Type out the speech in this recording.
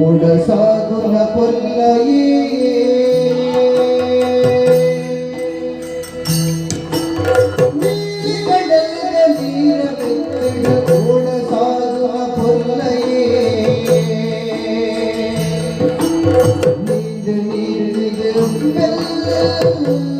ಓಡ ಸಾಗುನ ಪೊಲ್ಲಯೇ. ನೀಲಿ ಕಡಲ್ದ ನೀರ ಮಿತ್ತಡ್ ಓಡ ಸಾಗುನ ಪೊಲ್ಲಯೇ. ನೀಂದ್ ನೀರ್ದ್ ಮೆಲ್ಲ.